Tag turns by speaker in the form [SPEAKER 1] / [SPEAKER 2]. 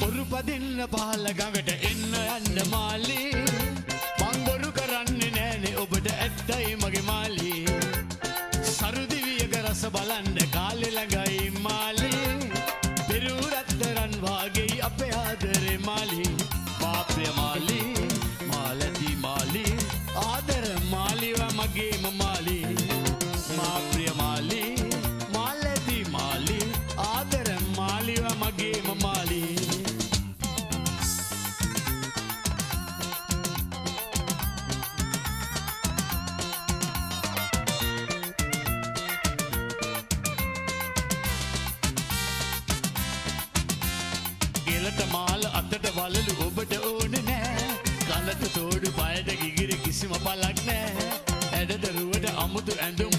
[SPEAKER 1] බොරු පදින්න පහළ ගඟට එන්න යන්න මාලි. මං බොරු කරන්නේ නෑනේ ඔබට ඇත්තයි මගේ මාලි. සරු දිවියක රස බලන්න කාලෙ ළඟයි මාලි. පෙරු රත්තරන් වාගේ අපේ ආදරේ මාලි. මා ප්‍රිය මාලි, මාලති මාලි, ආදර මාලිව මගේම මාලි. මා ප්‍රිය මාලි, මාලති මාලි, ආදර මාලිව මගේම මාලි. ගෙලට මාල අතට වලලු ඔබට ඕන නෑ. කනට තෝඩු පයට ගිගිරි කිසිම පලක් නෑ. ඇඩට රුවට අමුතු ඇඳුම්